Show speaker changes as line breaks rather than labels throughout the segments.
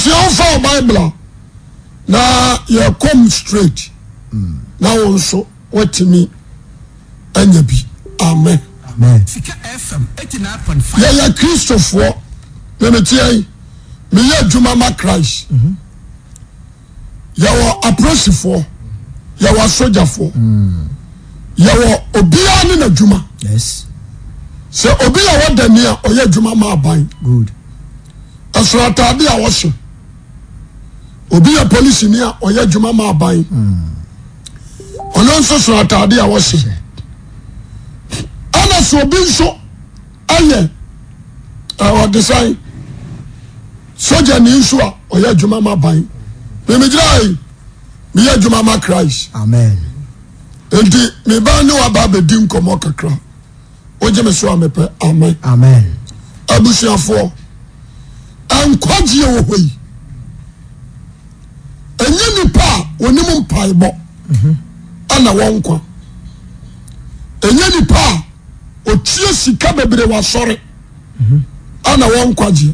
Abusua wofa wo Bible a na yɛkɔm straight na wo nso woatumi anya bi. Amen. Yɛyɛ Kristofoɔ na meteɛ yi meyɛ adwuma ma Christ. Mm -hmm. Yɛwɔ apolisifoɔ, yɛwɔ asogyafoɔ, yɛwɔ obiara ne n'adwuma. Sɛ obi yɛ wɔdani a ɔyɛ adwuma ma aban. Ɛsono ataade a ɔhyɛ. Obi yɛ polisini a ɔyɛ adwuma ma aban. Ɔno nso sono ataade a ɔhyɛ. Ɛna sɛ obi nso ɛyɛ ɔde sɛn sogyani nso a ɔyɛ adwuma ma ban memegyina yi meyɛ adwuma ma Christ.
Amen.
Nti meba ne waba abɛdi nkɔmmɔ kakra wogye me so a mepɛ amen.
Amen.
Abusuafoɔ nkwagyeɛ wɔ hɔ yi ɛnyɛ nipa a wɔnim mpaebɔ ɛna wɔn nkwa ɛnyɛ nipa a ɔtua sika bebree wɔ asɔre ɛna wɔn nkwagyeɛ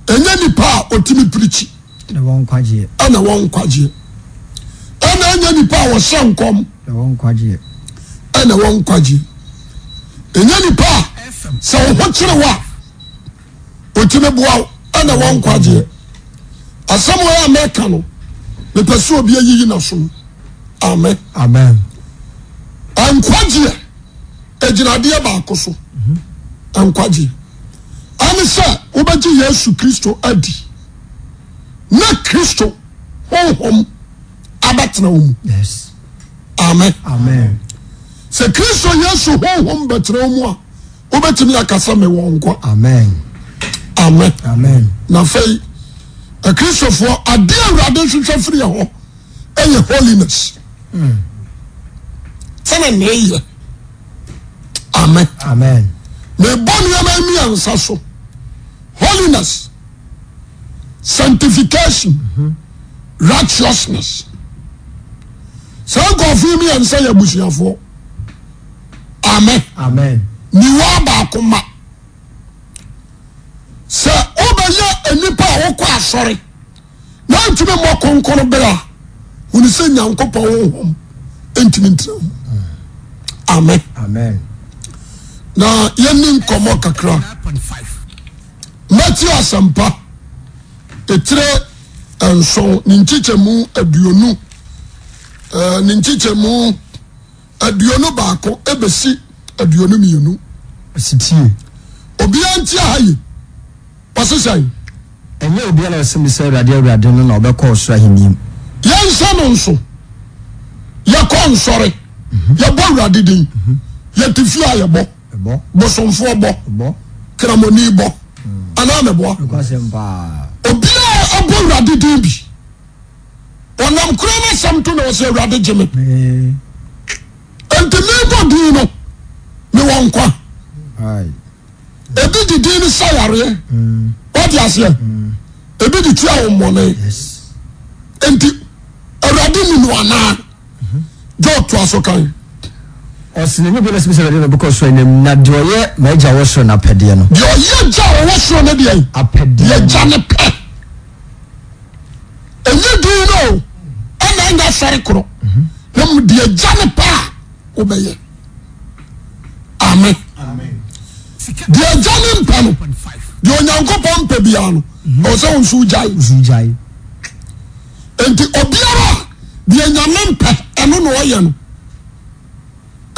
ɛnyɛ nipa a ɔtumi pirikyi
ɛna wɔn nkwagyeɛ
ɛna wɔn nkwagyeɛ ɛna ɛnyɛ nipa a wɔhyɛ nkɔm
ɛna wɔn nkwagyeɛ
ɛna wɔn nkwagyeɛ ɛnyɛ nipa a sɛ wo ho kyerɛ wo a ɔtumi boa wo ɛna wɔn nkwagyeɛ asɛm wɔ yɛ a mɛka no mepɛ sɛ obi ayiyi n'asom amen
amen
nkwagyeɛ Ɛgyina adeɛ baako so, nkwagyeɛ. Ɛne sɛ wobɛgye Yesu Kristo adi na Kristo honhom abɛtena wo mu.
Yes.
Amen.
Amen.
Sɛ Kristo Yesu honhom bɛtena wo mu a, wobɛtumi aka sɛ mewɔ nkwa.
Amen.
Amen.
Amen.
Na afei, Akristofoɔ, adeɛ Awurade hwehwɛ firi yɛ hɔ ɛyɛ holiness. Mm. Tenenee yɛ. Amen.
Amen.
Mebɔ nneɛma mmiɛnsa so. Holiness, sanctification, mm -hmm. righteousness. Saa nkurɔfoɔ yi mmiɛnsa yɛ abusuafoɔ. Amen.
Amen.
Niwa baako ma. Sɛ wobɛyɛ nnipa a wokɔ asɔre na ntumi mmɔ kronkron bere a hunu sɛ nyankopɔn honhom ntumi ntena mu amen
amen
na yɛni nkɔmmɔ kakra Matthew asɛmpa etire nson ne nkyekyɛmu aduonu eh, ne nkyekyɛmu 21 ebesi 22
Ɔsetie.
Obiara ntie ha yi. Ɔse sɛn?
Ɛnyɛ obiara a ɔse me sɛ, Awurade, Awurade no na ɔbɛkɔ ɔsoro ahennie mu.
Yɛnhyɛ no nso, yɛkɔ nsɔre, yɛbɔ Awurade din, yɛte fie a yɛbɔ, bosomfoɔ bɔ, kramoni bɔ, anaa meboa? Obiara ɔbɔ Awurade din bi, ɔnam kora no asɛm to na ɔsɛ Awurade gye me. Enti mebɔ din no, mewɔ nkwa. Ebi de din no sa yareɛ. Wate aseɛ? Ebi de tua wɔn mmɔne. Enti Awurade ni no anaa? Job toa so kan.
Ɔsi na nyɛ obiara sɛ Awurade na ɔbɛkɔ soro anim na deɛ ɔyɛ m'agya wɔ soro n'apɛdeɛ no.
Deɛ ɔyɛ agya a ɔwɔ soro no deɛ.
Apɛdeɛ.
Deɛ agya ne pɛ. Ɛnyɛ din no o, ɛna ɛnyɛ asɔre korɔ. Na mmom deɛ agya ne pɛ a wobɛyɛ. Amen. Deɛ agya ne mpɛ no, deɛ Onyankopɔn mpɛ biara no, ɛwɔ sɛ wo nso wogyae. Nti obiara a deɛ Nyame mpɛ ɛno na ɔyɛ no,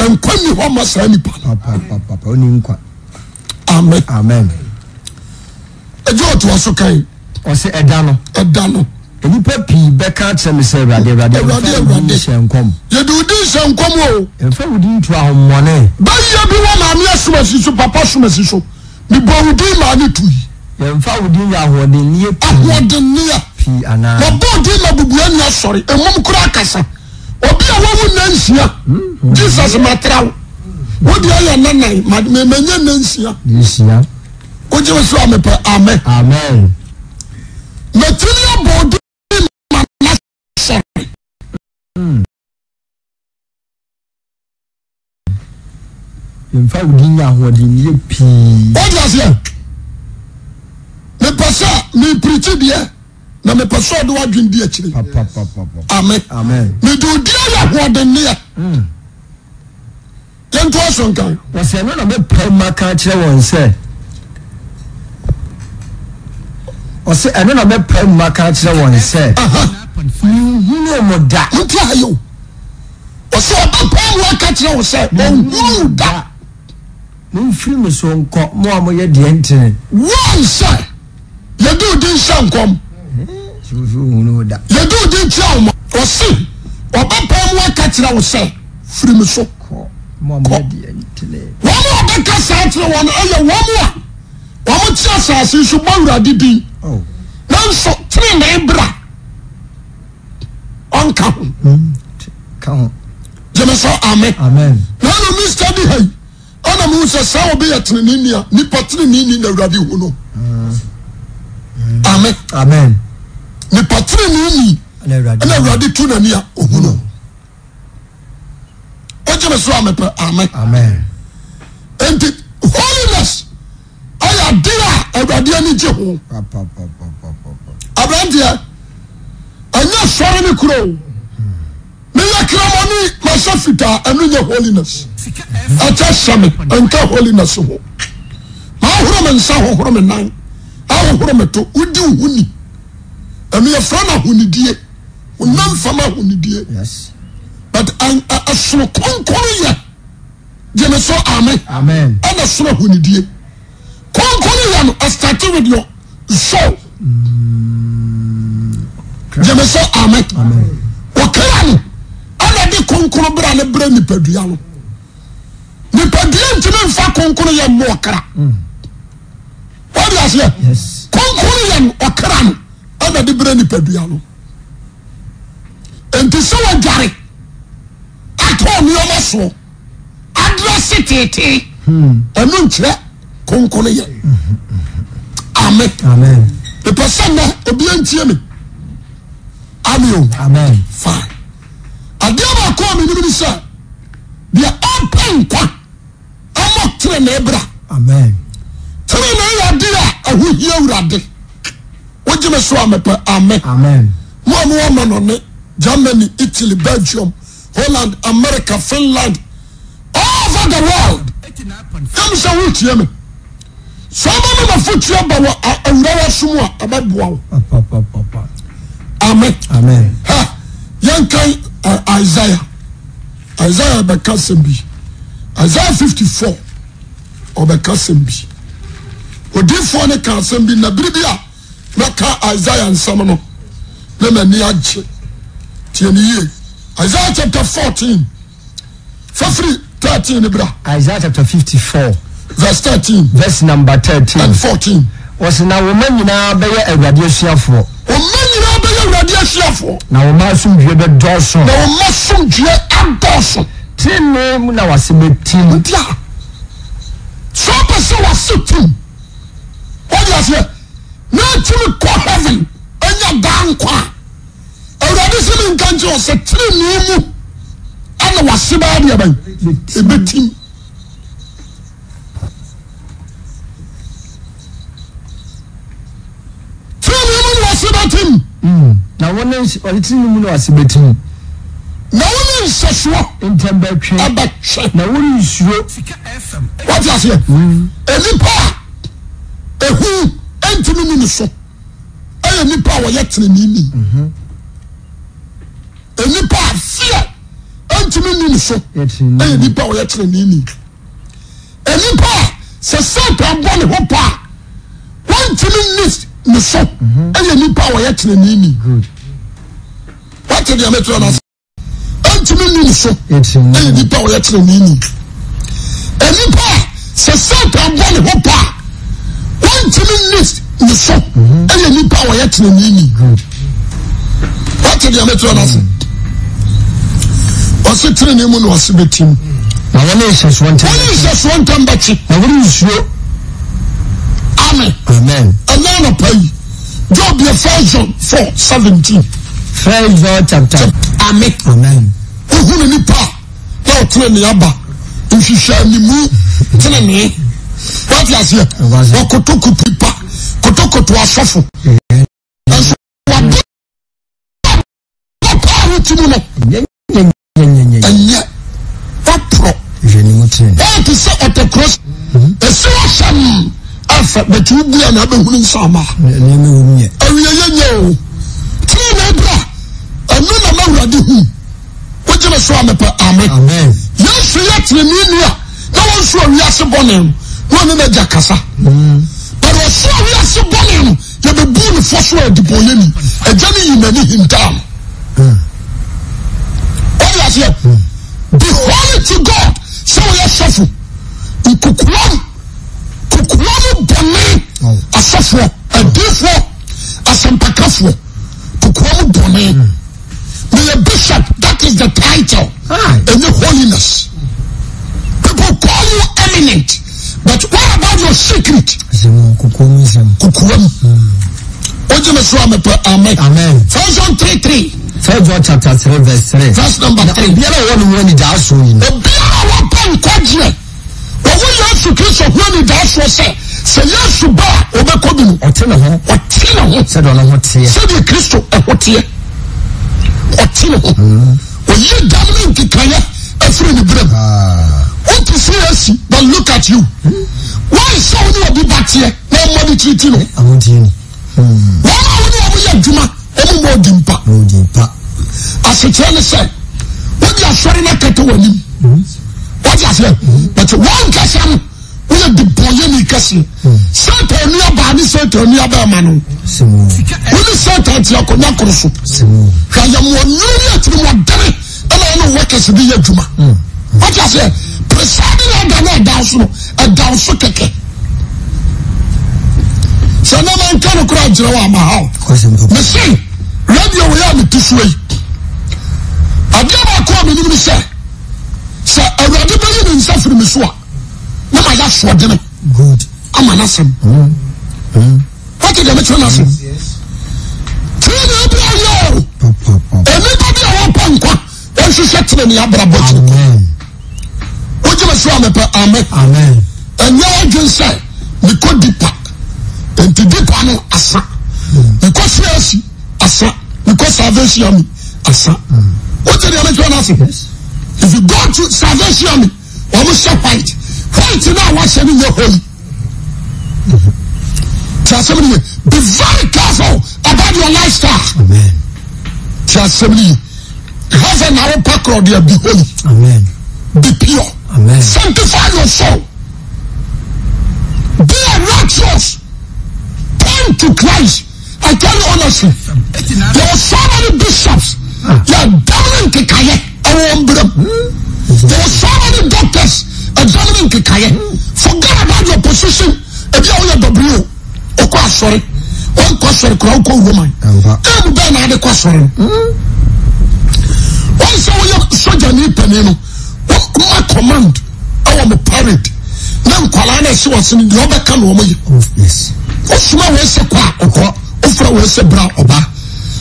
nkwa nni hɔ ma saa nipa no.
Papa, ɔni nkwa.
Amen.
Amen.
Ɛgye ɔtoa so kan.
Ɔsɛ ɛda no.
Ɛda no.
Nnipa pii bɛka akyerɛ me sɛ, Awurade, Awurade,
Awurade,
mfa wo din
Awurade.
nhyɛ nkɔm.
Yɛde wo din hyɛ nkɔm o.
Mfa wo din ntu ahommɔne.
Bɛyɛ bi wɔ maame asomasi so, papa asomasi so. Mebɔ wo din maa ne tui.
Yɛmfa wo din nyɛ ahoɔdenneɛ pii.
Ahoɔdenneɛ.
Pii anaa.
Wɔbɔ wo din ma bubuani asɔre, emum koraa kasa. Obi a wawu nna nsia. Jesus matra wo. Wo deɛ yɛ nna nan, ma menya nna nsia.
Nsia.
Wogye wo so a mepɛ amen.
Amen.
Mɛtumi abɔ odin ma n'asɔre.
Mfa wo din nyɛ ahoɔdenneɛ pii.
Wode aseɛ? Mepɛ sɛ mepirikyi deɛ na mepɛ sɛ ɔde w'adwene di akyire. Amen. Mede odi ayɛ ahoɔdenneɛ. Yɛntoa so nkan.
Wɔsɛ ɛno na mɛpae mu aka akyerɛ wɔn sɛ, ɔsɛ ɛno na mɛpae mu aka akyerɛ wɔn sɛ, menhunuu mo da.
Monti ha yi o. Ɔsɛ ɔbɛpae mu aka kyerɛ wo sɛ ɔnhunuu da.
Momfiri me so nkɔ, mo a moyɛ deɛ ntene.
Wɔn sɛ yɛde wo din hyɛ nkɔm. Yɛde wo din tua wo ma. Ɔse ɔbɛpae mu aka kyerɛ wo sɛ firi me so kɔ. Wɔn a ɔbɛka saa kyerɛ wɔn ɛyɛ wɔn a wɔn te asase so bɔ Awurade din. Oh. Nanso tenenee bra ɔnka ho.
Hmm,
Gyeme sɛ amen. Na ɛna mi study ha yi. Ɛna mehu sɛ saa obi yɛ teneneeni a, nipa teneneeni na Awurade hu no. Amen.
Amen.
Nipa teneneeni ɛna Awurade tu n'ani a ohu no. Wogye me so a mepɛ amen.
Amen.
Enti holiness ɛyɛ ade a Awurade ani gye ho. Aberanteɛ, ɛnyɛ sɔre ne kuro. Meyɛ kramoni mahyɛ fitaa ɛno nyɛ holiness. Ɛkyɛ hyɛ me ɛnka holiness ho. Mahoro me nsa hohoro me nan ahohoro me to wodi wo ho ni. Ɛno yɛfrɛ no ahonidie. Honam fam ahonidie. But ɛsono kronkron yɛ gyeme so amen. Ɛna sono ahonidie. Kronkron yɛ no ɛstarte with your soul. Gyeme sɛ amen. Ɔkra no ɛna de kronkron bra ne brɛ nipadua no. Nipadua ntumi nfa kronkron yɛ mmɔ ɔkra. Wọ́n aseɛ kronkron yɛ no ɔkra no ɛna de brɛ nipadua no. Nti sɛ wɔdware atɔ nneɛma soɔ. Adrɛse teetee ɛno nkyerɛ konkono yɛ. Amen. Mepɛ sɛ nnɛ obi antie me. Amen o.
Amen.
Fine. Adeɛ baako a menim ne sɛ deɛ ɔmpɛ nkwa ɛmɔ tenenee bra.
Amen.
Tenenee yɛ adeɛ a ɛho hia Awurade. Wogye me so a mepɛ amen.
Amen.
Mo a mowɔ amanɔne, Germany, Italy, Belgium, Holland, America, Finland, all over the world. Yam sɛ wotie me. Sɛ ɔma me mafotuo ba wɔ awura w'aso mu a, ɛbɛboa wo. Amen.
Amen.
Ha, yɛnkan Isaiah. Isaiah bɛka sɛm bi. Isaiah 54 ɔbɛka sɛm bi. Odiifoɔ no ka asɛm bi na bere bi a mɛka Isaiah nsɛm no na m'ani agye. Tie ne yie. Isaiah chapter 14 fafiri 13 ne bra.
Isaiah chapter 54
verse 13
verse number 13
and 14.
Wɔsi na wɔn mma nyinaa bɛyɛ Awurade asuafoɔ.
Wɔn mma nyinaa bɛyɛ Awurade asuafoɔ.
Na wɔn mma asomdwoeɛ bɛdɔɔso.
Na wɔn mma asomdwoeɛ adɔɔso.
Tenenee mu na w'ase bɛtim.
Nti a sɛ ɔpɛ sɛ w'ase tim Wode aseɛ? Na atumi kɔ heaven anya daa nkwa a, Awurade sɛ menka nkyerɛ wo sɛ tenenee mu ɛna wase bɛyɛ deɛ bɛn? Ɛbɛtim. Tenenee mu na wase bɛtim.
Mm. Na wo ne ɔde tenenee mu na wase bɛtim.
Na wo ne nhyɛsoɔ
ntɛm bɛtwe.
Ɛbɛtwe.
Na worensuro.
Wate aseɛ?
Mm.
Nnipa a ehu ntumi ni ne so ɛyɛ nnipa a wɔyɛ teneneeni.
Mhm.
Nnipa a fear ntumi ni ne so ɛyɛ nnipa a wɔyɛ teneneeni. Nnipa a sɛ Satan bɔ ne ho pa a wɔntumi ni ne so
mhm.
ɛyɛ nnipa a wɔyɛ teneneeni. Wate deɛ mɛtwerɛ no ase? Ɛntumi nni ne so. Ɛyɛ nipa a ɔyɛ teneneeni. Nipa a sɛ Satan bɔ ne ho pa a, wɔntumi nni ne so. Ɛyɛ nipa a ɔyɛ teneneeni. Wate deɛ mɛtwerɛ no ase? Ɔse tenenee mu na ɔse bɛtim.
Na wɔne nhyɛsoɔ ntam.
Wɔne nhyɛsoɔ ntam bɛkye.
Na wɔrensuro.
Amen.
Amen.
Ɛnɛ anɔpa yi. Job yɛ First John 4 17.
First John chapter.
Amen.
Amen.
Ohun nipa na ɔtene ne aba nhwehwɛ animu tene ne. Wate aseɛ? Wɔkoto kutu pa. Kotokoto asɔfo. Nanso wabɔ paa a wote mu no. Ɛnyɛ waporɔ. Ɛyɛ te sɛ ɔtɛkorɔ ɛsi hɔ hyɛm ɛfɛ bɛti wo bua na abɛhunu nsa ama. Awie yɛ nyɛ o. Tiri na ɛbra ɛno na mawurade hu. Wogye me so a mepɛ amen. Yesu yɛ tirinini a na wɔn nso wiase bɔne no na ɔne n'agya kasa. But ɔso wiase bɔne no yɛbɛbu no fɔ so a adibɔnyɛni. Agya no yi n'ani hintaa no. Wode aseɛ? Be holy to God sɛ woyɛ sɔfo. Nkokoam kokoam bɔne asɔfoɔ, adiifoɔ, asɛmpakafoɔ kokoam bɔne. Meyɛ bishop, that is the title. Ɛnyɛ holiness. People call you eminent, but what about your secret? Kokoam. Wogye me so a mepɛ amen.
Amen.
First John 3 3.
First John chapter 3 verse 3.
Verse number 3.
Obiara a ɔwɔ ne ho anidaasoɔ yi no.
Obiara a wɔpɛ nkwagyeɛ. Wɔwɔ Yesu Kristo ho anidaasoɔ sɛ sɛ Yesu ba a ɔbɛkɔ bi no.
Ɔte ne ho.
Ɔte ne ho.
Sɛdeɛ ɔno ho teɛ.
Sɛdeɛ Kristo ho teɛ. Ɔte ne ho. Oyi dam ne nkekaeɛ afiri ne berɛ mu. Ah. Wote CAC but look at you. Why sɛ wo ne obi ba teɛ na ɔmmɔ ne tiriti no?
Ahotie ni.
Wɔn a wo ne wɔn yɛ adwuma wɔn mmɔ odi mpa.
Odi mpa.
Asekyerɛ ne sɛ wode asɔre no akata w'anim. Wode aseɛ but wɔn nkasa no woyɛ debɔnyɛni kɛseɛ. Satan nua baa ne Satan nua bɛrima no. Wo ne Satan te akonnwa koro so. Hwɛ ayɛmmoa nwunu ne atirimuɔdene ɛna ɔne workers bi yɛ adwuma. Wate aseɛ presiding elder no ɛda so no ɛda so kɛkɛ. Sɛ na ma nka no koraa nkyerɛ wɔ ama ha o. Mese radio wɔ yɛ a mete so yi. Adeɛ baako a menim ne sɛ sɛ Awurade bɛyi ne nsa firi me so a na ma yɛ asoɔdene ama n'asɛm. Wate deɛ mekyerɛ no ase? Tenenee bi ayɛ o. Nnipa bi a wɔpɛ nkwa wɔnhwehwɛ tenenee abrabɔ akyiri kɔ. Wogye me so a mepɛ amen. Ɛnyɛ w'adwene sɛ mekɔ dipa nti dipa no asa. Mekɔ CAC asa. Mekɔ Salvation Army asa. Wogye deɛ mekyerɛ no ase? If you go to Salvation Army, wɔn hyɛ white. White no a wɔahyɛ no nyɛ holy. Ti asɛm ni yɛ. Be very careful about your lifestyle.
Amen.
Ti asɛm ni yɛ. Heaven na wo pa korɔ deɛ be holy.
Amen.
Be pure.
Amen.
Sanctify your soul. Be a righteous. Turn to Christ. I tell you honestly, there were so many bishops. Yɛ dɔm ne nkekayɛ ɛwɔ wɔn brɛ mu. There were so many doctors. Ɛdɔm ne nkekayɛ. Forget about your position. Ebi a woyɛ W okɔ asɔre. Wɔnkɔ asɔre kura wokɔ Roman. Emu bɛn na ade kɔ asɔre no. Wɔn sɛ woyɛ sogyani panin no. Wɔn ma command. ɛwɔ mo parade na nkwadaa na ɛhyɛ wɔn ase no deɛ ɔbɛka na wɔn yɛ wosoma wɔn sɛ kɔ a ɔkɔ wofrɛ wɔn sɛ bra ɔba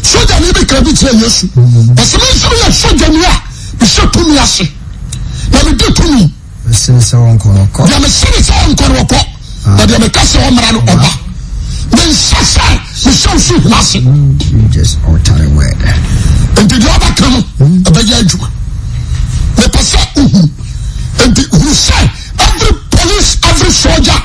sogyani bi ka bi kyerɛ Yesu ɔsɛ mi nso yɛ sogyani a mehyɛ tumi ase na medi tumi
mesene sɛ wɔnkɔ no ɔkɔ
deɛ mesene sɛ wɔnkɔ no ɔkɔ na deɛ meka sɛ ɔmmra no ɔba menhyɛ sɛ mehyɛ wo so hena ase nti deɛ ɔbɛka no ɛbɛyɛ adwuma mepɛ sɛ wohu nti hunu sɛ every police every soldier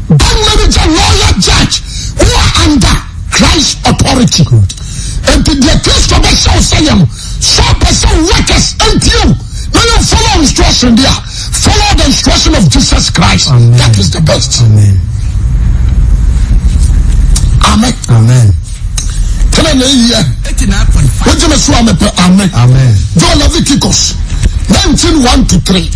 bank manager lawyer judge who are under Christ authority nti deɛ Kristo bɛhyɛ wo sɛ yɛ no sɛ ɔpɛ sɛ workers ntie wo na yɛ follow instruction deɛ follow the instruction of Jesus Christ.
Amen.
That is the best.
Amen.
Amen.
Amen.
Tena na eyie. Wogye me so a mepɛ amen.
Amen.
John Leviticus 19 1 to 3.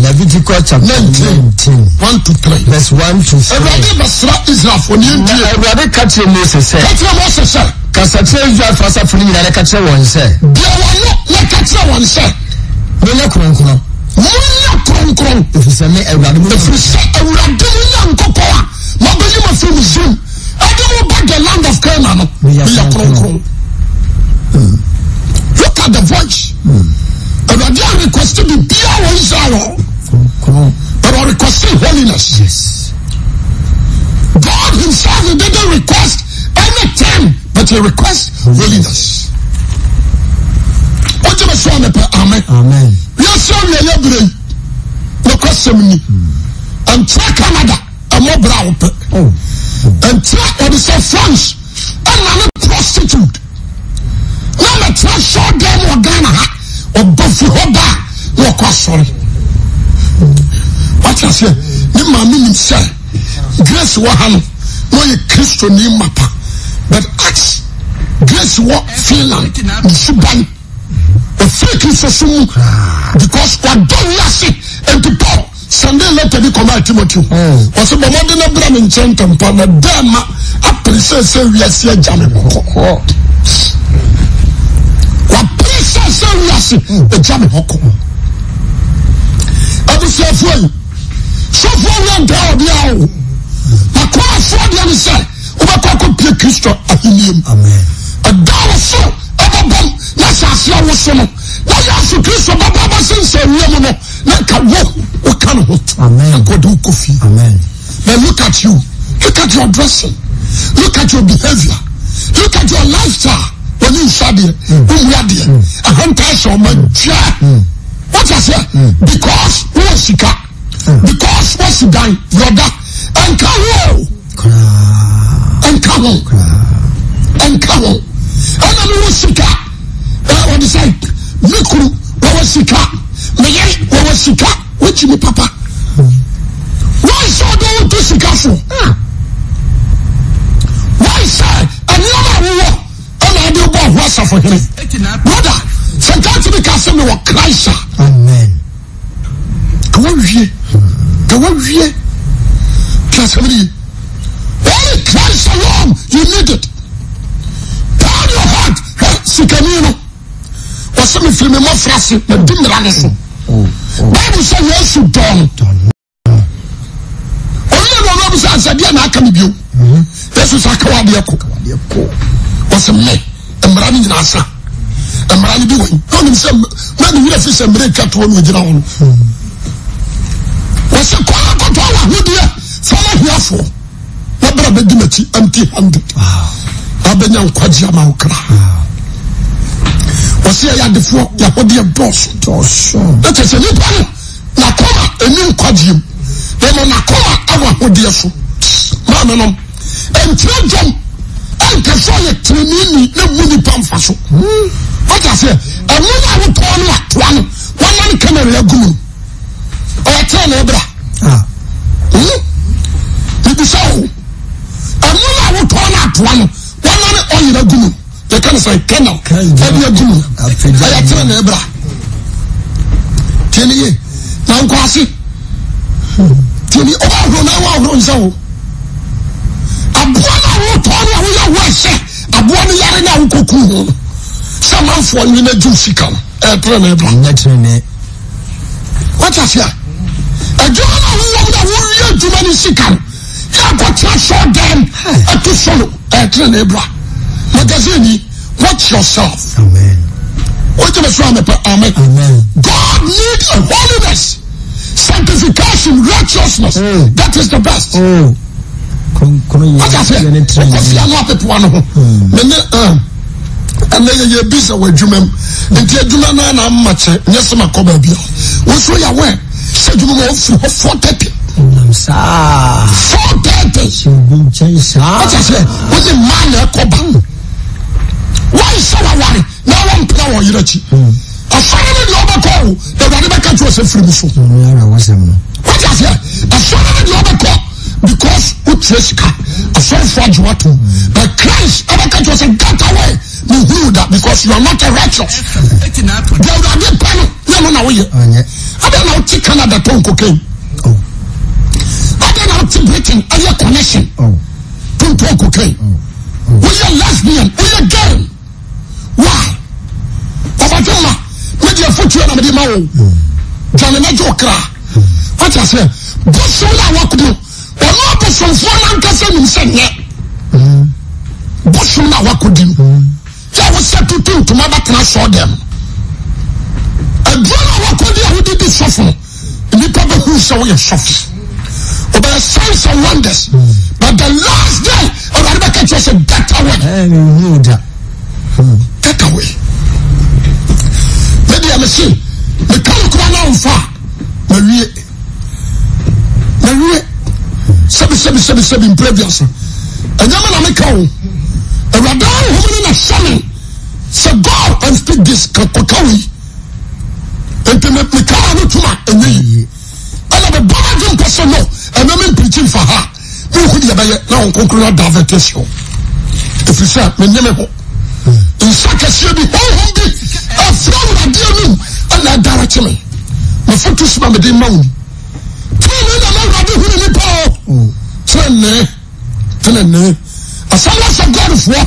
Leviticus chapter
19,
19
1 to 3.
Verse 1 to 3.
Awurade bɛsra Israelfoɔ ne
Na
yɛntie.
Awurade ka kyerɛ Mose sɛ,
Ka kyerɛ Mose sɛ,
Kasa kyerɛ Israelfoɔ asafo no nyinaa na ka kyerɛ wɔn sɛ,
Bue w'ano na ka kyerɛ wɔn sɛ.
Monyɛ kronkron.
Monyɛ kronkron.
Ɛfiri sɛ me Awurade mo
Ɛfiri sɛ Awurade mo Nyankopɔn a mabɛyi mo afiri Misraim ɛde mo ba the land of Canaan no,
Meyɛ
meyɛ
kronkron.
kronkron. Look at the voice. Awurade a request biribiara wɔ Israel hɔ.
Kronkron.
But ɔrequest holiness.
Yes.
God himself didn't request. request anything but he request holiness. Wogye me so a mepɛ amen.
Amen.
Wiase awieɛ berɛ yi nokwasɛm ni. Ɛntra Canada ɛmmɔ berɛ a wopɛ.
Oh.
Ɛntra wɔde sɛ France ɛna ne prostitute na mɛtra sɔɔ dɛm wɔ Ghana ha ɔba fi hɔ ba a na ɔkɔ asɔre. Wate aseɛ ne maame nim sɛ Grace wɔ ha no na ɔyɛ Kristoni mapa but ask Grace wɔ Finland ne suban ɔfiri Kristosom mu because wadɔ wiase nti Paul Sunday letter bi kɔmaa Timothy ɔsɛ bɔ mmɔden na bra me nkyɛn ntɛmpa na dɛ ma apere sɛ sɛ wiase agya me kɔ wapere sɛ sɛ wiase agya me hɔ kɔ abusuafoɔ yi sɔfoɔ wia ntaa ɔbea o na kɔɔfoɔ deɛ ne sɛ wobɛkɔ akɔpie Kristo ahennie mu ɛda wo so ɛbɛbɔm na asase awoso no na Yesu Kristo bɛba abɛsensɛn wiem no na nka wo woka ne ho nka ɔde wokɔ fie. But look at you, look at your dressing, look at your behavior, look at your lifestyle. Wɔne nsu adeɛ, womu adeɛ, ahantan hyɛ ɔma dwa. What I say? Because wowɔ sika, because woasi dan, brɔda, ɛnka ho o, ɛnka ho, ɛnka ho. Ɛna mewɔ sika. Wɔde sɛ me kunu wɔwɔ sika, me yere wɔwɔ sika, wogye me papa. Wɔn sɛ ɔde wo to sika so. Wɔn sɛ nneɛma a wowɔ ɛna ɔde bɔ ɔho asafo hene. Brother, sɛ nka tumi ka sɛ mewɔ Christ a.
Amen.
Ka wawie. Ka wawie. Ka asɛm ni. Only Christ alone you need it. Turn your heart. Hwɛ sikani no. Wɔsɛ mefiri me mmɔfra ase madi mmara no so. Bible sɛ Yesu dɔɔ no. Ɔno na ɔno abisa sɛ deɛ na aka me bio. Yesu sɛ aka wadeɛ ko. Wɔsɛ me mmara no nyinaa sa. Mmara no bi wɔ yi. Na ɔnim sɛ na ne werɛ fi sɛ mmerɛ atwa toɔ na ɔgyina hɔ no. Wɔsɛ kɔ na kɔtɔ w'ahodeɛ fama hiafoɔ. Na bra bɛdi m'akyi empty handed. Na bɛnya nkwagye ama wo kra. Wɔsɛ yɛyɛ adefoɔ yɛahodeɛ dɔɔso. Na kyerɛ sɛ nipa no N'akoma nni nkwagyeɛ mu, na mmom n'akoma wɔ ahodeɛ so. Maame nom, nkyerɛ dwom ɛnka sɛ ɔyɛ teneneeni na mmu nipa mfa so. Wate aseɛ? Ɛno no a wotɔn no atoa no, wɔnam kanari agu mu no, ɔyɛ tenenee bra. Ah. Hmm? Mebisa o, ɛno no a wotɔn no atoa no, wɔnam ɔyere agu mu no. Yɛka no sɛ kɛnɛl ɛde agu mu ɛyɛ tene na ɛbra tiɛ ne yie na nkɔ ase tiɛ ne ɔbɛ ahoro na ɛwɔ ahoro nsa o aboa no a wotɔ no a woyɛ wo ɛsɛ aboa no yare no a wokɔku ho no sɛ amanfoɔ nwene gye sika no ɛyɛ tene na ɛbra
nyɛ tene ne
wate ase a adwuma no a wowɔ mu na wowie adwuma no sika no yɛ akɔtena sɔɔ dɛm ɛto solo ɛtene ne bra magazine yi watch yourself wogyeme so amepɛ amen God need a holiness sanctification righteousness mm. that is the best
oh.
wata sɛ ɔkɔfia no apepoa no ho mene ɛnɛ yɛyɛ bisa wɔ adwuma mu nti adwuma no na ama kyɛ nyɛ sɛ makɔ baabi a wo so yɛwɛ sɛ adwuma mu ɔfiri hɔ 4:30
nam saa
4:30
hyɛ obi nkyɛn saa
wata sɛ wone mmaa na ɛkɔ ba wɔnsɛ waware na wɔmpena wɔ yerɛ akyi asɔre no deɛ ɔbɛkɔ o na awurade bɛka kyerɛ sɛ firi mu so wata sɛ asɔre no deɛ ɔbɛkɔ because wotua sika asɔrefoɔ agye watom but Christ ɛbɛka kyerɛ sɛ get away mehuu da because you are not a righteous deɛ awurade pɛ no nyɛ no na woyɛ adɛn na wote Canada tɔn cocaine adɛn na wote Britain ɛyɛ connection tontɔn cocaine woyɛ lesbian woyɛ gay Why? Ɔbadwe ma me deɛ fotuo na mede ma wo. Dwane na gye wo kra. Wate aseɛ? Bosom no a wakodo ɔno abosomfoɔ no ankasa nim sɛ nyɛ bosom no a wakɔdi no yɛ wo sɛ tutu ntoma bɛtena sɔɔ dɛm aduro no a wakɔdi a wode di sɔfo no nnipa bɛhu sɛ woyɛ sɔfo. Ɔbɛyɛ signs and wonders. But the last day, Awurade bɛka kyerɛ sɛ get away.
Ɛɛ da.
Get away. Me deɛ me se, meka no kora na nfa a, mawie. Mawie. Sɛbi sɛbi sɛbi sɛbi mpere wiase. Ɛnyɛ me na meka o. Awurade ahom no na hyɛ me sɛ go and speak this kɔka wei. Nti meka no tum a ɛnyɛ yie. Ɛna mebɔ m'adwene mpo sɛ no, ɛnɛ me mpirikyi mfa ha. Mehu deɛ ɛbɛyɛ na wɔn kronkron no adavɛte asi hɔ. Ɛfiri sɛ menye me ho. Nsa kɛseɛ bi, honhom bi afiri Awurade anum ɛna ɛdarekye me. Mefoto sima mede ma wo ni. Tenenee na m'Awurade hunu nipa o. Tenenee, tenenee. Assemblies of God foɔ,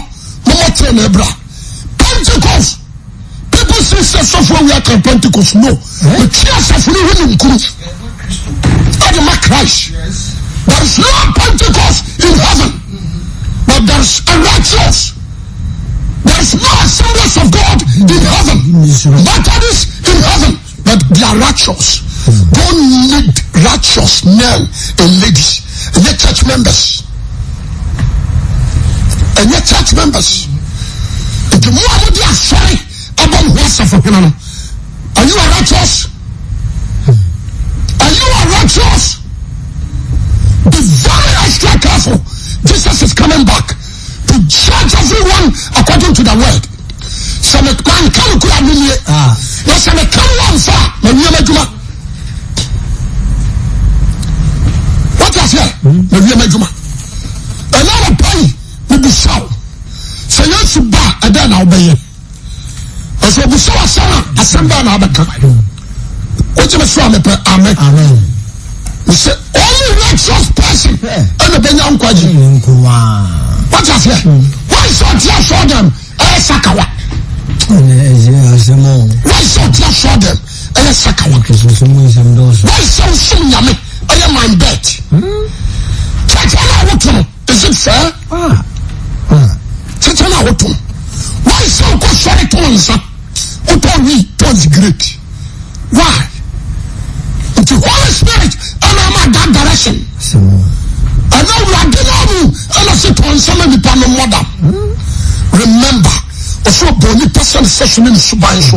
mommɔ tenenee bra. Pentecost. People say sɛ sɔfo awi aka Pentecost no. Metwi asafo no ho ninkunu. Ɛde ma Christ. There is no Pentecost in heaven. But there is a righteous. There is no assemblies of God in heaven. Methodists in heaven. But they are righteous. Don't need righteous men and ladies. And church members. Ɛnyɛ church members. Nti mo a mode asɔre abɔ mo ho asafo hene no, are you a righteous? Are you a righteous? Be very extra careful. Jesus is coming back to judge everyone according to the word. Sɛ me manka no kura me nie. Ah. Na sɛ meka no amfa a, mawie m'adwuma. Wate aseɛ? Mawie m'adwuma. Ɛna anɔpa yi, mebisa wo sɛ Yesu ba a, ɛdɛn na wobɛyɛ? Ɔsɛ obisa wo asɛm a, asɛm bɛn na wobɛka? Wogye me so a mepɛ amen. Mesɛ only righteous person ɛna bɛnya nkwagye. Wate aseɛ? Wɔn sɛ ɔte asɔɔ dɛm ɛyɛ sakawa. Wɔn sɛ ɔte asɔɔ dɛm ɛyɛ sakawa. Wɔn sɛ wosom nyame ɛyɛ my bet. Kyɛkyɛ na woto no is it fair? Kyɛkyɛ na woto no. Wɔn sɛ wokɔ sɔre to nsa wotɔ wii tɔ cigarette. Why? Nti Holy Spirit ɛna ama that direction. Ɛna awurade no mu ɛna se tɔ nsa ma nipa no mmɔdam. Remember, ɔsɛ ɔbɔ nipa sɛ ne sɛ so ne ne suban so.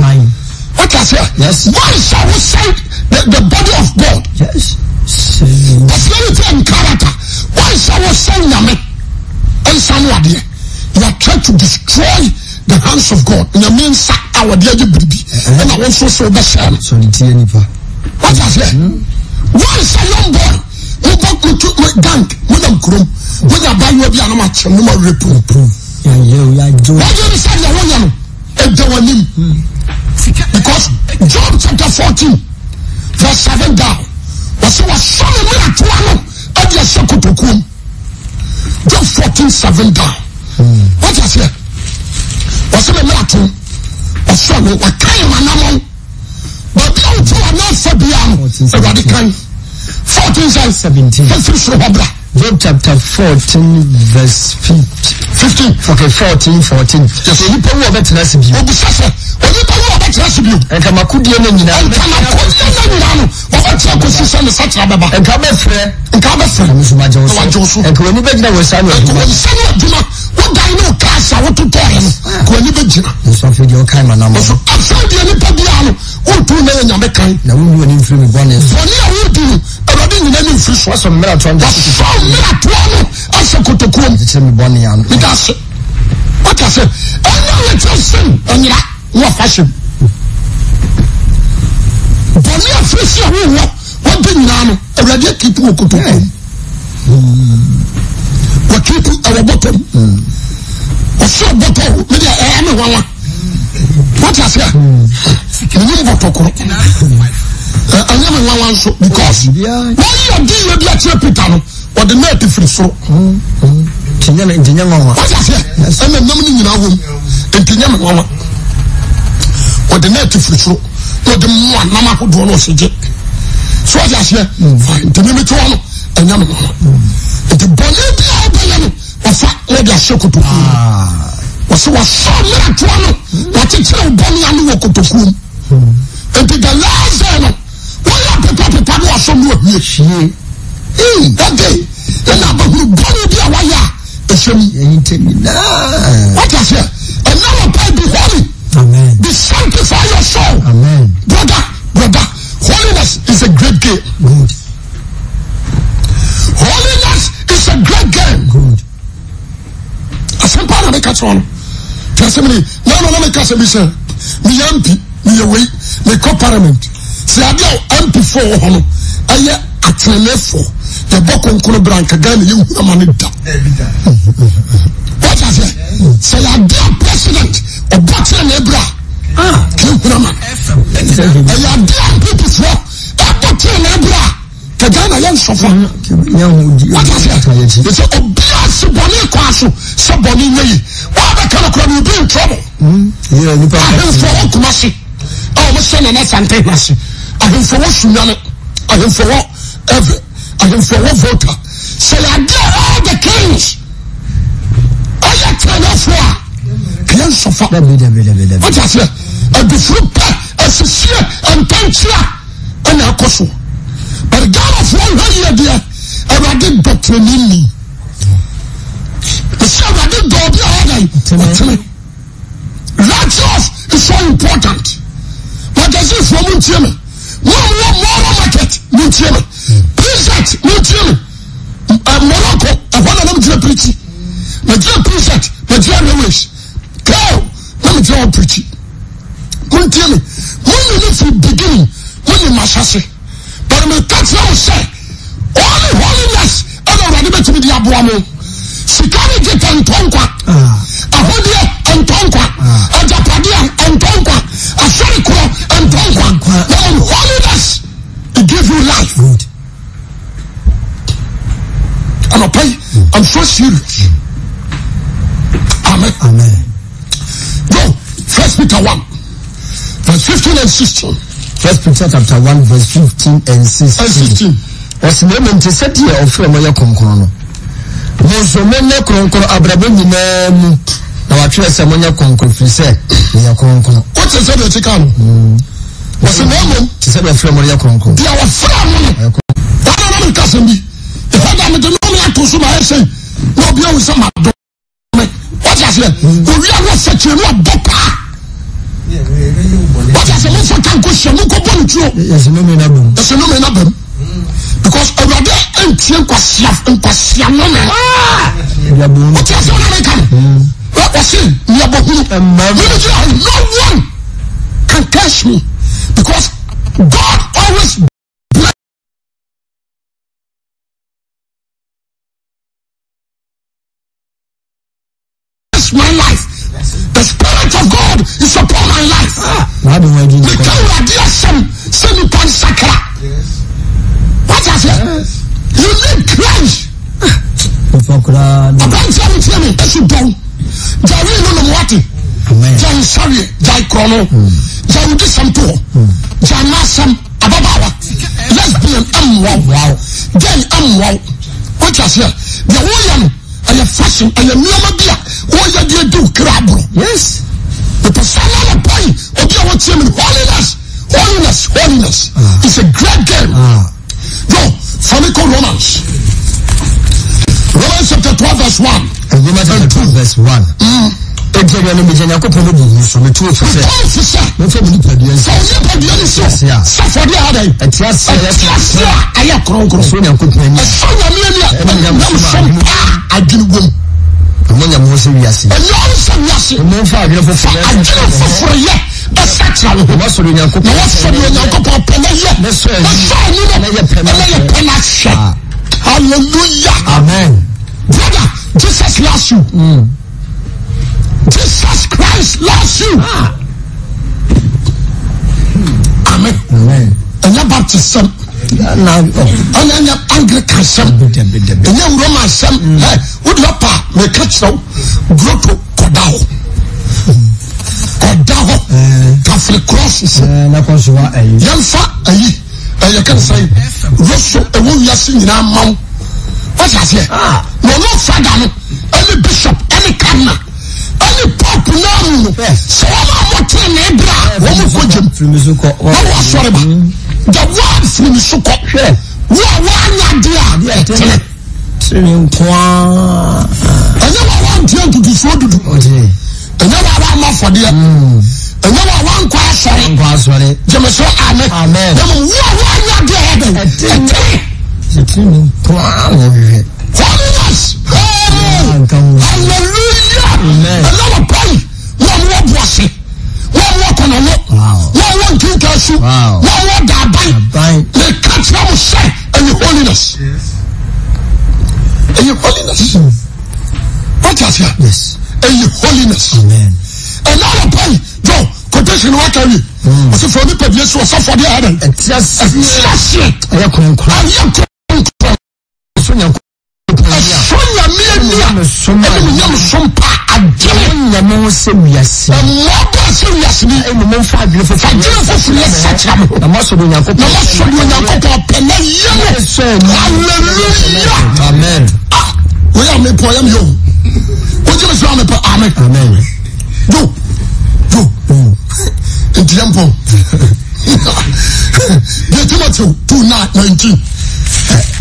What I say?
Yes.
Why shall we say the body of God?
Yes.
Personality and character. Why shall we say Nyame? Nsa no adeɛ. You are trying to destroy the hands of God. Nyame nsa a wɔde agye biribi. Ɛna wɔn nso so bɛhyɛ no.
Sɔre tie nipa.
What I say? Why shall young boy? Mo bɔ kutu mo gang mo nam kurom. Mo nya abayewa bi a na mo akyɛm no mo rape.
Yɛ o yɛ adwo.
Wọ́n yẹ sẹ́ deɛ wọ́n yẹ no ɛda wọ́n anim because Job chapter 14 verse 7 down wɔsɛ wɔsɔ ne mmerɛtoa no ɛde ɛhyɛ kotokuom Job 14 7 down wọ́n ti aseɛ wɔsɛ ne mmerɛto ɔsɔ no wɔkan wɔn anamɔn baabi a wotu wɔn nan fa biara no awurade kan 14 sɛ
17
fɛfiri soro hɔ bra.
Job chapter 14 verse
15.
Okay, 14, 14.
Yes.
Onipa wu a ɔbɛtena ase bio.
Obisa sɛ, onipa wu a ɔbɛtena ase bio.
Nka m'akodie no nyinaa.
Nka m'akodie no nyinaa no, ɔbɛtena kɔsi sɛ ne sakyera bɛba.
Nka bɛfrɛ.
Nka bɛfrɛ.
Na nso magye wo
Na wagye wo so.
Nka w'ani bɛgyina wɔ nsa ano
Nka
adwuma.
wɔn nsa no adwuma, wo dan ne wo cars a wototɔɔɛ no, nka w'ani bɛgyina.
Nso afei deɛ ɔkae m'anammɔn.
Nso afei deɛ nipa biara no, wontu na yɛ nyame kan.
Na wonyi w'ani mfiri me bɔne so.
Bɔne a wodi no, Awurade nyina ne mfiri so.
Wasɔ me mmerɛtoɔ no
Wasɔ mmerɛtoɔ no ahyɛ kotokuo mu.
Kyekyere me bɔne ano.
Meda ase. Wate ase? Ɛnyɛ little sin ɛnyera na wafa hyɛ mu. Bɔne a firi si a wowɔ wɔde nyinaa no, Awurade akipu wɔ kotokuo mu. Wakipu ɛwɔ bɔtɔ mu. Ɔsɛ bɔtɔ o, me deɛ ɛyɛ me nwanwa. Wate aseɛ? Menim bɔtɔ koro. Ɛnyɛ me nwanwa nso because wɔyi ɔde yɛ bi akyerɛ Peter no, ɔde nɛɛte firi soro.
Nti nyɛ nwanwa.
Wate aseɛ? Ɛna nam no nyinaa wom. Nti nyɛ me nwanwa. Ɔde nɛɛte firi soro na ɔde mmoa nam ahodoɔ no ɔsɛ gye. So wate aseɛ? Fine. Nti mímí tí wɔn no ɛnyɛ me nwanwa. Nti bɔnne bi a ɔbɛyɛ no. Ɔfa na ɔde ahyɛ kotokuo mu. Wɔsɛ wɔsɔ mmerɛtoa no wɔkyekyere wo bɔne ano wɔ kotokuo mu. Nti the last day no wɔyɛ pepapepa no wɔsɔ no ahwie. That day ɛna abɛhunu bɔne bi a asɛm yi. Wate aseɛ? Ɛnna wɔ pɛ be holy.
Amen.
Be sanctify your soul.
Amen.
Brother, brother, holiness is a great game.
Good.
Holiness is a great game.
Good.
Asɛm paa na meka kyerɛ no. Tí asɛm ni, na na meka sɛ bi sɛ, meyɛ MP, meyɛ wei, mekɔ parliament. Sɛ adeɛ a MP fo wɔ hɔ no, ɛyɛ ateneneefoɔ. Yɛbɔ konkono bra nka Ghana yɛnhunu ama no da. Wọ́n ase sɛ yɛade a president ɔbɔ tenenee bra ka ehunu ama no. Ɛyɛ ade a NPP foɔ ɛbɔ tenenee bra ka Ghana yɛ nsɔfo. Wọ́n ase yɛsɛ obiara si bɔne kwan so sɛ bɔne nyɛ yi. Wọ́n abɛka no kora no obi in trouble. Ahemfo wɔ Kumasi a wɔn hyɛ Nana Asante ase. Ahemfo wɔ Sunyani. Ahemfo wɔ Ewe. Ahemfo wɔ Volta. Sɛ yɛade all the kings ɛyɛ tenenefoɔ a kɛyɛ nsɔfa. Wote aseɛ? Adufuru pɛ asisie ntɛnkyea ɛna ɛkɔ so. But Ghanafoɔ nhwɛ yie deɛ Awurade dɔ teneneni. Ɛsɛ Awurade dɔ obi a ɔyɛ dɛn? Ɔtene. Righteous is so important. Magazine foɔ mu ntie me. Mo a mo wɔ Moro market mu ntie me. PZ mu ntie me. Morocco ɛhɔ na nam gyina pirikyi. Na gyina PZ na gyina railways. Kale na me gyina hɔ pirikyi. Mo ntie me. Mo nyi me firi beginning. Mo nyi mahyɛse. But me ka kyerɛ mo sɛ only holiness ɛna awurade bɛtumi de aboa mo. Sika ne dwetɛ ntɔ nkwa. Ahodeɛ ntɔ nkwa. Agyapadeɛ ntɔ nkwa. Asɔre korɔ ntɔ nkwa. Na mmom holiness it give you life.
Good.
Anɔpa yi, I'm so serious. Amen.
Amen.
Go. First Peter 1 verse 15 and 16.
First Peter chapter 1 verse 15 and 16.
And 16.
Ɔsi na mmom te sɛ deɛ ɔfrɛ mo yɛ kronkron no, mo nso monyɛ kronkron abrabɔ nyinaa mu, na wɔatwerɛ sɛ monyɛ kronkron firi sɛ meyɛ kronkron.
Wote sɛ deɛ ɛte ka no? Ɔsi na mmom
te sɛ deɛ ɔfrɛ mo yɛ kronkron.
Deɛ ɔfrɛ mo no. Wɔn a wɔn nkasɛm bi. Ɛhɔ da mede nome ato so ma ayɛ sɛ na obi ahu sɛ madɔ. Wọ́n aseɛ owia no ɔsɛ kyerɛ no ɔbɔ paa. Wọ́n aseɛ mo nfa kanko hyɛ mo nkɔ bɔ ne tuo.
Yɛsɛ nome na bɛm.
Yɛsɛ nome na bɛm. Because awurade ntie nkwasia nkwasia nome. Wọ́n ti aseɛ wɔn ameka no. Wɔsi nyabɔ hunu. Mímu gyina hɔ no one can curse me because God always. my life. The spirit of God is upon my life. Meka awurade asɛm sɛ nipa nsakra. What is it? You need Christ. Aberanteɛ a wotie me ɛsi dɔn. Gya wii no nom wate. Gya nsareɛ, gya korɔ no. Gya wodi sɛm to hɔ. Gya mmasɛm ababaawa. Lesbian mmoa wo. Gay mmoa wo. Wote aseɛ? Deɛ woyɛ no ɛyɛ fashion ɛyɛ nneɛma bi a wɔyɛ de adi wo kra aborɔ.
Yes.
Mepɛ sɛ na anɔpa yi obi a wɔtie me holiness holiness holiness ah. is a great game. Ah. Yo, fa me kɔ Romans. Romans chapter 12 verse 1.
Romans chapter 12 verse 1. Enti anuanom, megyina Nyankopɔn mmɔborɔhunu so, metu wo fo sɛ.
Metu wo fo sɛ.
Momfa mo nipadua nsi.
Fa wo nipadua no si hɔ. Sɛ afɔdeɛ a adɛn.
Ɛte ase a
ɛte ase a ɛyɛ kronkron.
Ɛsɔ Nyankopɔn ani.
Ɛsɔ Nyame ani a ɛne nyamesom pa a adwene wom.
Na monyɛ mo ho sɛ wiase.
Ɛnyɛ wo sɛ wiase.
Momfa adwene foforɔ.
Fa adwene foforɔ yɛ bɛsakyera wo ho.
Na wɔsɔ deɛ Onyankopɔn
Na wɔsɔ deɛ Onyankopɔn pɛ na yɛ.
Na sɔ ani.
Na sɔ ani no.
Na yɛ pɛ na
Na yɛ pɛ na hwɛ. Hallelujah.
Amen.
Brother, Jesus loves you. Mm. Jesus Christ loves you. Ah. Amen.
Amen.
Ɛnyɛ Baptist sɛm. Ɛnyɛ nyɛ Anglican sɛm. Ɛnyɛ Roman sɛm. Ɛ wodi ɔpa mɛka kyerɛ wo groto kɔda hɔ. Kɔda hɔ. Kafiri cross so. Yɛnfa ayi ɛyɛ kan sɛn roso ɛwɔ wiase nyinaa ma wo. Wọ́n aseɛ. Na ɔno fada no ɛne bishop ɛne cardinal ɛne pope naa mu no sɛ wɔn a wɔtene ne bra wɔn kɔ gyem na wɔn asɔre ba the world firi mi so kɔ wo a wɔanya adeɛ a ɛtene
tene nkoa
ɛnyɛ. wantua ntotosoɔ dudu. Ɛnyɛ wo a wamma afɔdeɛ. Ɛnyɛ wo a wankɔ asɔre.
Nkɔ asɔre.
Gyeme so amen.
Amen.
Na mmom wo a woanyɛ adeɛ a ɛdɛn.
Ɛtene. Ɛtene ne nko ara na ɔhwehwɛ.
Holiness. Hey. Hallelujah.
Amen.
Ɛna wɔ pɛn. Wɔn a wɔwɔ boase. Wɔn a wɔwɔ kɔnɔno. Wɔn a wɔwɔ nkinkansu. Wɔn a wɔwɔ daaban. Meka kyerɛ mo sɛ ɛyɛ holiness. Ɛyɛ holiness. Wate aseɛ?
Yes.
Ɛyɛ holiness.
Amen.
Ɛna anɔpa yi, John, quotation wa ka wie. Ɔsɛ fɛ onipa bie so ɔsɔfo de ayɛ dɛn?
Ɛte aseɛ.
Ɛte aseɛ.
Ɛyɛ kronkron.
Ɛyɛ kronkron.
Ɛsɔ Nyankopɔn ani a.
Ɛsɔ Nyame ani a.
Ɛne
me nyamesom pa adwene.
Ɛnyɛ mo ho sɛ wiase.
Ɛmmɔ bra sɛ wiase ni.
Ɛne mo mfa adwene foforɔ.
Adwene foforɔ yɛ sakyera mo.
Na moasɔ deɛ Onyankopɔn.
Na moasɔ deɛ Onyankopɔn pɛ na yɛ no. Hallelujah.
Amen.
Ah, wei a mepɔ yɛ meyɛ o. Wogye me so a mepɛ amen.
Amen.
Do do. Nti yɛ mpɔn. Deɛ Timothy 2:19.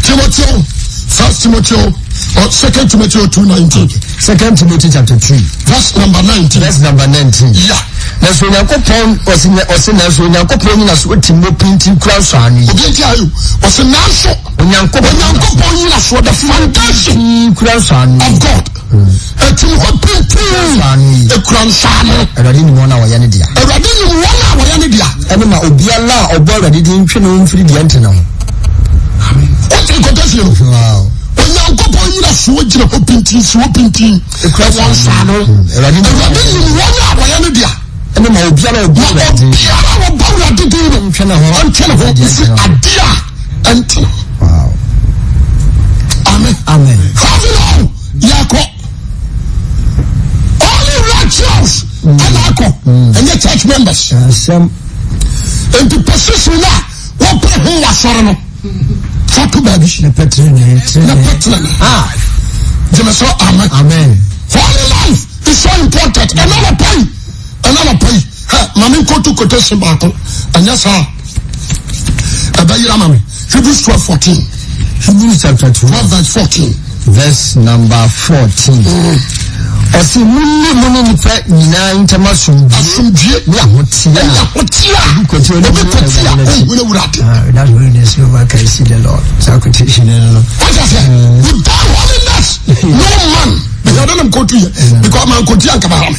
Timothy, First Timothy, or Second Timothy 2:19.
Second Timothy chapter 2.
Verse number 19.
Verse number 19.
Yeah.
Nanso Onyankopɔn ɔsi ɔsi nanso Onyankopɔn nyina so ti mo pintin kura nsɔano yi.
Obi nti ayo ɔsi nanso
Onyankopɔn
Onyankopɔn nyina so the foundation
kura nsɔano
of God. Etim hɔ pintin ekura nsɔano.
Awurade nim wɔn a wɔyɛ ne dea.
Awurade nim wɔn a wɔyɛ ne dea.
Ɛne ma obiara a ɔbɔ Awurade din ntwe ne ho mfiri deɛ ntene ho.
Wote nkɔtɛsie no? Onyankopɔn nyina soɔ gyina hɔ pintin si hɔ pintin ɛwɔ nsɔano.
Awurade
nim wɔn a wɔyɛ ne dea.
Ɛne ma obiara a ɔbɔ Awurade din.
Obiara a ɔbɔ Awurade din no
ntwe ne ho
ntwe ne ho mfiri adeɛ a ɛntene. Amen.
Amen.
Heaven all yɛkɔ. Only righteous ɛna akɔ. Ɛnyɛ church members.
Asɛm.
Nti position a wɔpɛ ho wɔ asɔre no fa to baabi.
Na pɛtɛrɛ ne.
Na pɛtɛrɛ ne.
Ah.
Gyeme so amen.
Amen.
Holy life is so important. Ɛna wɔ pɛn. Ɛna wɔ pɛn. Hɛ maame nkotu quotation baako. Ɛnyɛ saa. Ɛbɛyera ma me. Hebrews 12:14.
Hebrews chapter 12.
12 verse 14.
Verse number 14. Ɔsi mu ne mu ne nipa nyinaa ntam asomdwie.
Asomdwie.
Ne ahoteɛ.
Ɛne ahoteɛ.
Obi kɔti
Obi kɔti a ohun Awurade.
Ah, without holiness no one can see the Lord. Saa quotation no no.
Wọ́n sẹ without holiness no man. Bẹ̀rẹ̀ ọdún nam kóòtù yẹ because man kò tí a nkaba ha mi.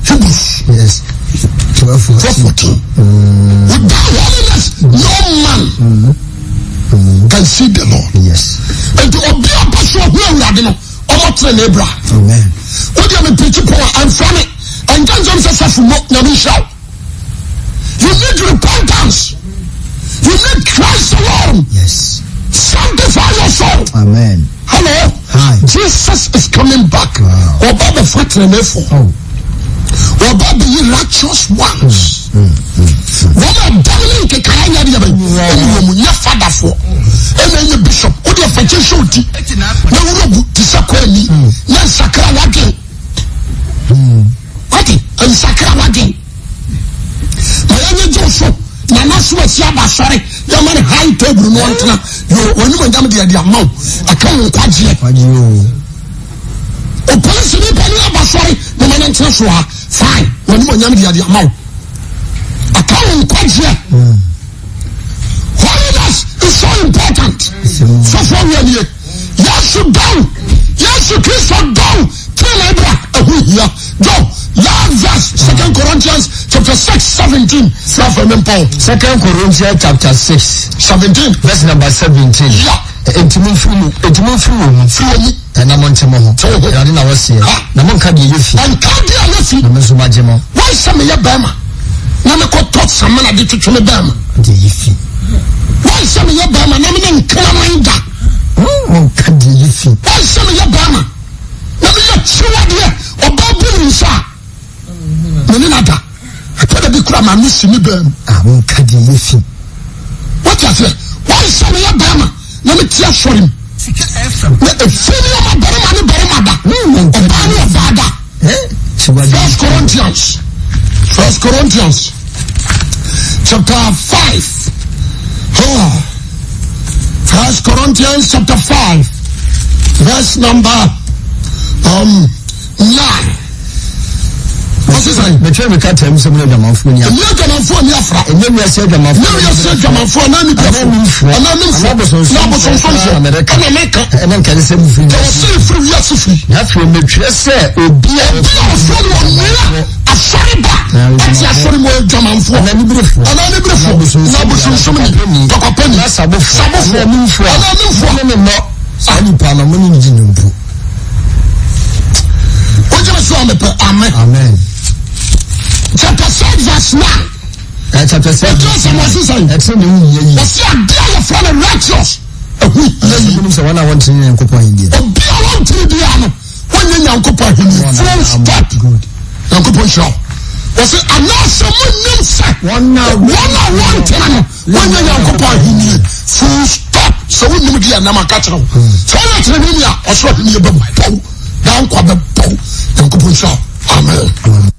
Hebrews.
Yes. 12:14.
12:14. Without holiness no man. Mm. Can see the Lord.
Yes.
Nti obi a ɔpɛ so ɔhu awurade no ɔmɔ tẹrɛ ne ebra.
Amen.
O deɛ mi pirikyi pɔn a ɛnfra mi ɛnka nsɛm sɛ sɔfo mo nyame nhyira wo. You need repentance. You need Christ alone.
Yes.
Sanctify your soul.
Amen.
Hello.
Hi.
Jesus is coming back.
Wow.
Ọba bẹ fa tẹnẹnẹfọ.
Oh.
Ọba bẹ yi righteous ones. Wọ́n a dọ́m ní nkekaya nyɛ deɛ bɛ ɛna wɔn mu nyɛ fadafoɔ ɛna ɛnyɛ bishop o deɛ fɛkyɛ hyɛ oti na wúlò bu ti sɛ kɔ ani na nsakra wadwen wate nsakra wadwen ma yɛnyɛ gye so na n'aso asi aba sɔre yɛma no high table no ɔntena yɛ wɔn anim anyam deɛ de ama wo ɛka wo nkwagyeɛ opolisi nipa ni aba sɔre na ma no ntena so ha fine wɔn anim anyam deɛ de ama wo ɛka wo nkwagyeɛ holiness is so important sɔfo awia nie yesu dɔw yesu kristo dɔw tẹ̀lé bra ɛho hia John last verse Second Corinthians chapter 6 17 sáfẹ́ mi mpọ́.
Second Corinthians chapter 6
17
verse number 17.
Yeah.
Enti mo mfiri mu, enti mo mfiri wɔn mu.
Firi wɔn mu.
Na mo nte mo ho.
Te wo ho.
Awurade na wɔseɛ.
Ha.
Na mo nka deɛ ɛyɛ fi.
Nka deɛ ɛyɛ fi.
Na me nso magye mo.
Wɔn sɛ meyɛ bɛrima na mekɔtɔ samina de twetwe me bɛrima.
Deɛ ɛyɛ fi.
Wɔn sɛ meyɛ bɛrima na mene nkraman da.
Mo nka deɛ ɛyɛ fi.
Wɔn sɛ meyɛ bɛrima na meyɛ kyiwadeɛ ɔbaa bu ne nsa a mene no ada. Ɛtɔ da bi kura maame si ne bɛrima.
Ah, mo nka deɛ ɛyɛ fi.
Wɔte aseɛ. Wɔn sɛ meyɛ bɛrima na mete asɔre mu. Na efi ne ɔma barima ne barima da. Ɔbaa ne ɔbaa da. First Corinthians. First Corinthians chapter 5. Oh. First Corinthians chapter 5. Verse number. Um, 9. Wɔsi sɛn?
Metwerɛ me krataa mu sɛ mo ne adwamanfoɔ ni afra.
Ɛnyɛ adwamanfoɔ ni afra.
Ɛnyɛ wiase adwamanfoɔ.
Ɛnyɛ wiase adwamanfoɔ anaa nipafoɔ.
Anaa nimfoɔ.
Anaa nimfoɔ.
Anaa abosonsomfoɔ.
Anaa abosonsomfoɔ. Ɛna meka.
Ɛna nka ne sɛ mo firi
wiase. Ɛwɔ sɛ efiri wiase firi.
Na afei metwerɛ sɛ obi a.
Obi a ɔfrɛ no ɔnua asɔre ba. Ɛte asɔre mu adwamanfoɔ.
Anaa niberefoɔ.
Anaa niberefoɔ. Anaa abosonsomni. Tɔkɔpɛni.
Anaa sabofoɔ.
Sabofoɔ.
Anaa nimfoɔ.
Anaa nimfoɔ.
Mo ne ne mmɔ. Saa nipa no mo ne ne di no mpo.
Wogyina so a mepɛ amen.
Amen.
Chapter 6 verse 9.
Eh, chapter 6.
Ɛkyerɛ sɛ wɔse sɛn?
Ɛkyerɛ ne ho hia yie.
Wɔse adeɛ a yɛfrɛ no righteous ɛho hia yie.
Ɛsɛ sɛ wɔn a wɔntene Nyankopɔn ahennie.
Obi a wɔntene biara no wɔnyɛ Nyankopɔn ahennie. Full stop. Nyankopɔn nhyira wo. Wɔse anaasɛ monnim sɛ
wɔn a
wɔntene no Wonyɛ Nyankopɔn ahenni. Full stop. Sɛ wonnim deɛ ɛnam aka kyerɛ wo. Sɛ woyɛ tenenee ni a, ɔsoro ahenni bɛbɔ wo. Daa nkwa bɛbɔ wo. Nyankopɔn nhyira wo. Amen.